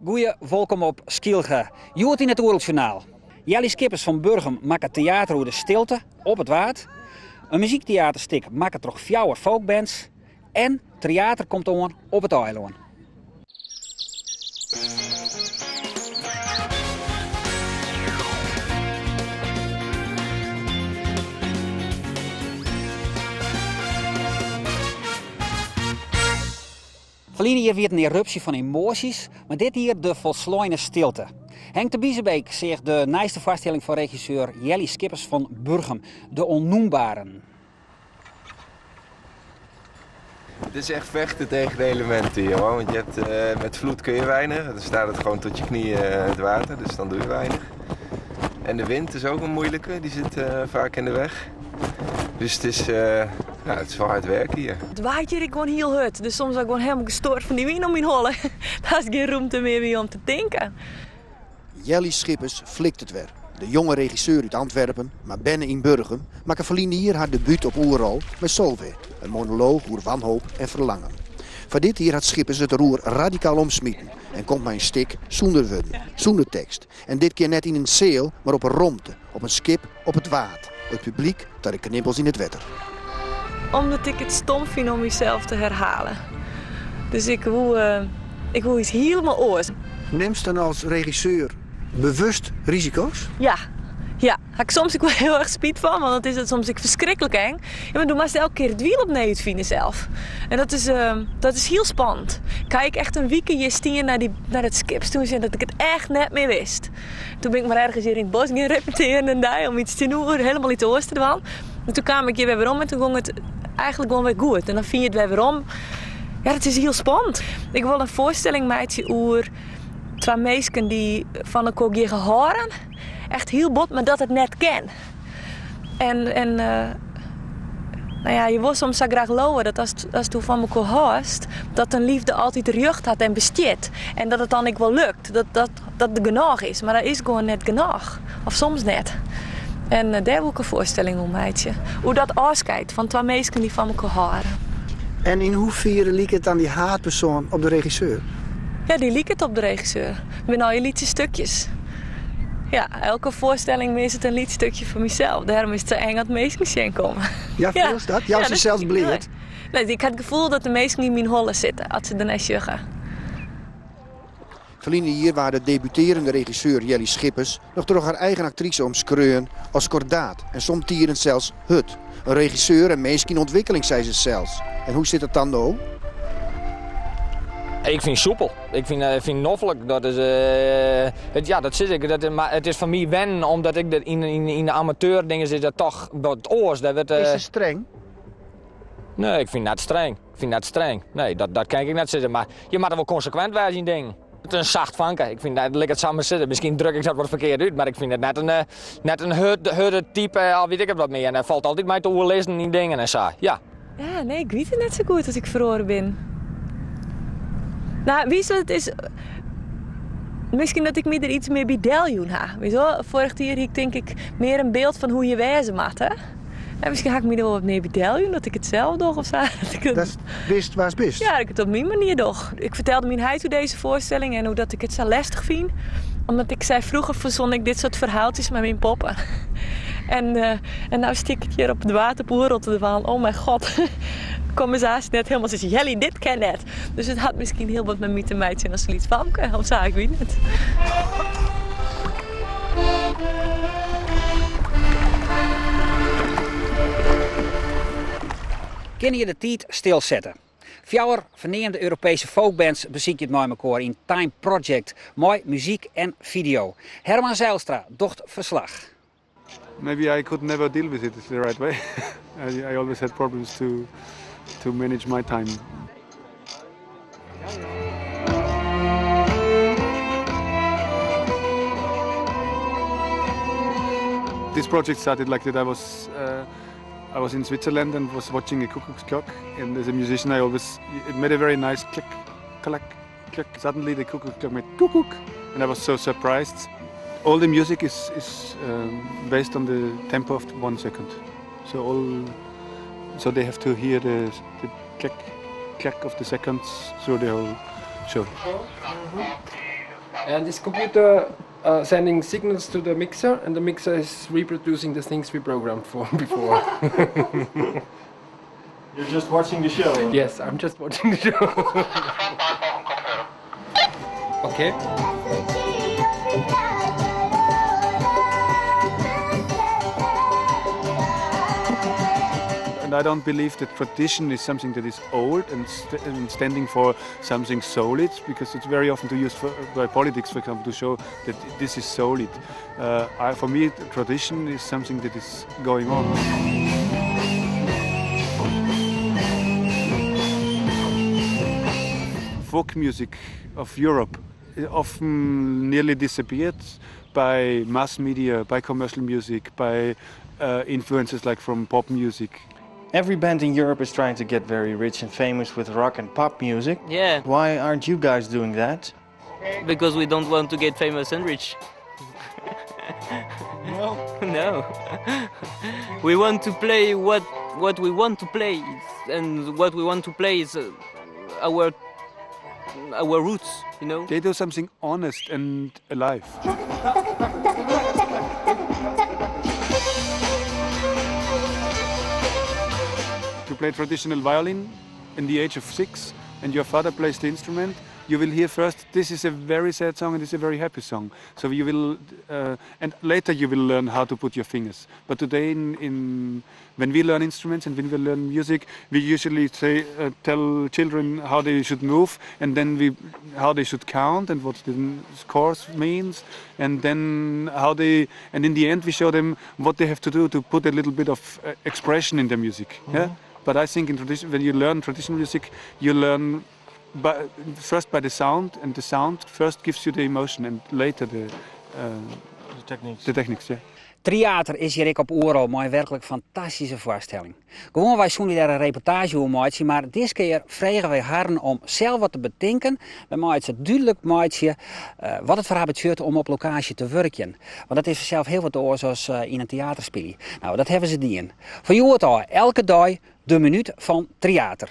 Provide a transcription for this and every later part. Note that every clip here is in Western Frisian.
Goeie wolkom op Skylge. Hjoed yn it Oerolsjoernaal. Jelly Skippers fan Burgum makket teater oer de stilte op it Waad. In muzykteaterstik makke troch fjouwer folkbands. En Tryater komt oan op it eilân. Ferline jier wie it in erupsje fan emoasjes, mar dit jier de folsleine stilte. Henk te Biesebeek seach de nijste foarstelling fan regisseur Jelly Skippers fan Burgum, De Onnoembaren. Het is echt vechten tegen de elementen hier, hoor. Want je hebt, eh, met vloed kun je weinig. Dan staat het gewoon tot je knieën in het water, dus dan doe je weinig. En de wind is ook een moeilijke, die zit eh, vaak in de weg. Dus het is, eh, ja, het is wel hard werken hier. It waait hjir ek gewoan hiel hurd, dus soms wurd ik gewoan hielendal gestoard fan dy wyn om myn holle. Dêr is gjin rûmte mear by om te tinken. Jelly Schippers flikt it wer. De jonge regisseur út Antwerpen, mar berne yn Burgum, makke ferline jier har debút op Oerol mei Solveig, in monolooch oer wanhoop en ferlangen. Foar dit jier hat Schippers it roer radikaal omsmiten en komt mei in stik sûnder wurden, sûnder tekst. En dit kear net yn in seal, mar op 'e romte, op in skip op it Waad. It publyk ta de knibbels yn it wetter. Omdat ik it stom fyn om mysels te herhalen. Dus ik woe, ik woe iets hielendal oars. Nimst dan as regisseur bewust risiko's? Ja, ja. Ha ik soms ek wol hiel erch spyt fan, want dan is it soms ek ferskriklik eng. Ja, mar do moatst elke kear it wiel opnij útfine sels. En dat is, dat is hiel spannend. Ik ha ek echt in wike hjir stien nei dy, nei dat skip sjen dat ik it echt net mear wist. Toen bin ik mar ergens hjir yn it bosk gean repetearen in dei om iets tsjinoer, hielendal iets oars te dwaan. En toen kaam ik hjir wer werom en toen gong it eigentlik gewoan wer goed. En dan fyn je it wer werom. Ja, dat is hiel spannend. Ik wol in foarstelling meitsje oer twa minsken dy't fan elkoar gean hâlden. Echt hiel bot, mar dat it net kin. En, en nou ja, je wol soms sa graach leauwe dat as, asto fan elkoar hâldst, dat in liefde altyd rjocht hat en bestiet. En dat it dan ek wol lukt, dat, dat, dat it genôch is. Mar dat is gewoan net genôch. Of soms net. En dêr wol ik in foarstelling oer meitsje. Oer dat ôfskeid fan twa minsken dy't fan elkoar hâlde. En yn hoefiere liket dan dy haadpersoan op de regisseur? Ja, dy liket op de regisseur. It binne allegear lytse stukjes. Ja, elke foarstelling is it in lyts stikje fan mysels. Dêrom is it sa eng as minsken sjen komme. Ja, fielst dat? Joust dysels bleat? Nee, ik ha it gefoel dat de minsken yn myn holle sitte as se dernei sjogge. Ferline jier waard de debutearjende regisseur Jelly Schippers noch troch har eigen aktrise omskreaun as kordaat en somtiden sels hurd. In regisseur en minsk yn ûntwikkeling, sei se sels. En hoe sit it dan no? Ik fyn soepel. Ik fyn, eh, fyn noflik. Dat is, eh, it, ja, dat sis ik. Dat, mar it is foar my wennen, omdat ik der yn, yn, yn de amateur dingen is dat toch wat oars. Daar wurdt, Is se streng? Nee, ik fyn net streng. Ik fyn net streng. Nee, dat, dat kin ik net sizze. Mar je moatte wol konsekwint wêze yn dingen. It is in sacht fanke. Ik fyn dat, lit ik it sa mar sizze. Miskien druk ik dat wat ferkeard út, mar ik fyn it net in, eh, net in hurd, hurde type of wit ik it wat mear. En hy falt altyd mei te oerlizzen yn dingen en sa. Ja. Ja, nee, ik wit it net sa goed as ik feroare bin. No, witst wat it is? Miskien dat ik my der iets mear by deljûn ha. Witst wol, foarich jier hie ik tink ik mear in byld fan hoe't je wêze moatte. En miskien ha ik my der wol wat mear by deljûn, dat ik it sels doch of sa. Dat ik it, Datst witst wa'tst bist? Ja, dat ik it op myn manier doch. Ik fertelde myn heit oer dizze foarstelling en hoe dat ik it sa lestich fyn. Omdat ik sei, froeger ferzon ik dit soart ferhaaltsjes mei myn poppe. En, uh, en no stean ik hjir op it Waad op Oerol te dwaan. Oh mijn god. Komme se aanst net hielendal sizze, Jelly, dit kin net. Dus it hat miskien hiel wat mei my te meitsjen as lyts famke, of sa, ik wit net. Kinne je de tiid stilsette? Fjouwer ferneamde Europeeske folkbands besykje it mei mekoar yn Time Project mei muzyk en fideo. Herman Zeilstra docht ferslach. Maybe I could never deal with it the right way. I, I always had problems to to manage my time. This project started like that. I was uh, I was in Switzerland and was watching a cuckoo's clock. And as a musician, I always it made a very nice click, clack, click. Suddenly, the cuckoo's clock made cuckoo, and I was so surprised. All the music is is um, based on the tempo of 1 second. So all so they have to hear the, the click, click of the seconds through the whole show. And this computer uh, sending signals to the mixer, and the mixer is reproducing the things we programmed for before. You're just watching the show? Yes, I'm just watching the show. okay. And I don't believe that tradition is something that is old and, st and standing for something solid, because it's very often to use for, by politics, for example, to show that this is solid. Uh, I, for me, tradition is something that is going on. Folk music of Europe often nearly disappeared by mass media, by commercial music, by uh, influences like from pop music. Every band in Europe is trying to get very rich and famous with rock and pop music. Yeah. Why aren't you guys doing that? Because we don't want to get famous and rich. no. No. we want to play what what we want to play and what we want to play is uh, our our roots, you know. They do something honest and alive. to play traditional violin in the age of six and your father plays the instrument, you will hear first this is a very sad song and this is a very happy song. So you will, uh, and later you will learn how to put your fingers. But today, in, in when we learn instruments and when we learn music, we usually say, uh, tell children how they should move and then we how they should count and what the scores means, and then how they and in the end we show them what they have to do to put a little bit of uh, expression in their music. Mm -hmm. Yeah. But I think in tradition, when you learn traditional music, you learn by, first by the sound, and the sound first gives you the emotion, and later the, uh, the techniques. The techniques, yeah. Tryater is hjir ek op Oerol mei in werklik fantastyske foarstelling. Gewoanwei soene wy dêr in reportaazje oer meitsje, mar diskear fregen wy harren om sels wat te betinken, wêrmei't se dúdlik meitsje eh, wat it foar har betsjut om op lokaasje te wurkjen. Want dat is fansels hiel wat oars as eh, yn in teater spylje. No, dat hawwe se dien. Fan hjoed ôf elke dei de minút fan Tryater.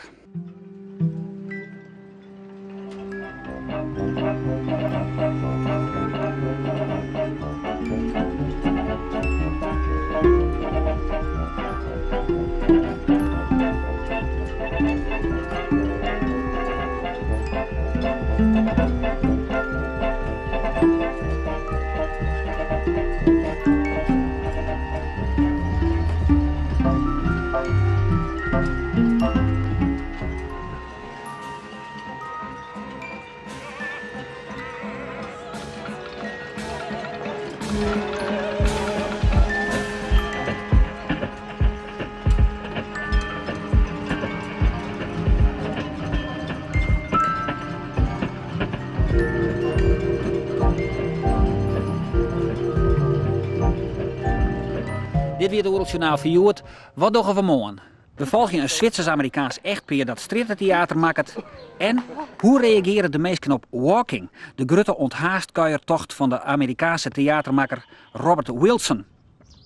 Dit wie it Oerolsjoernaal foar hjoed. Wat dogge we moarn? We folgje in Switsers-Amerikaansk echtpear dat strjitteteater makket. En hoe reagearje de minsken op Walking, de grutte ûnthaastkuiertocht fan de Amerikaanske teatermakker Robert Wilson?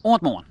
Oant moarn.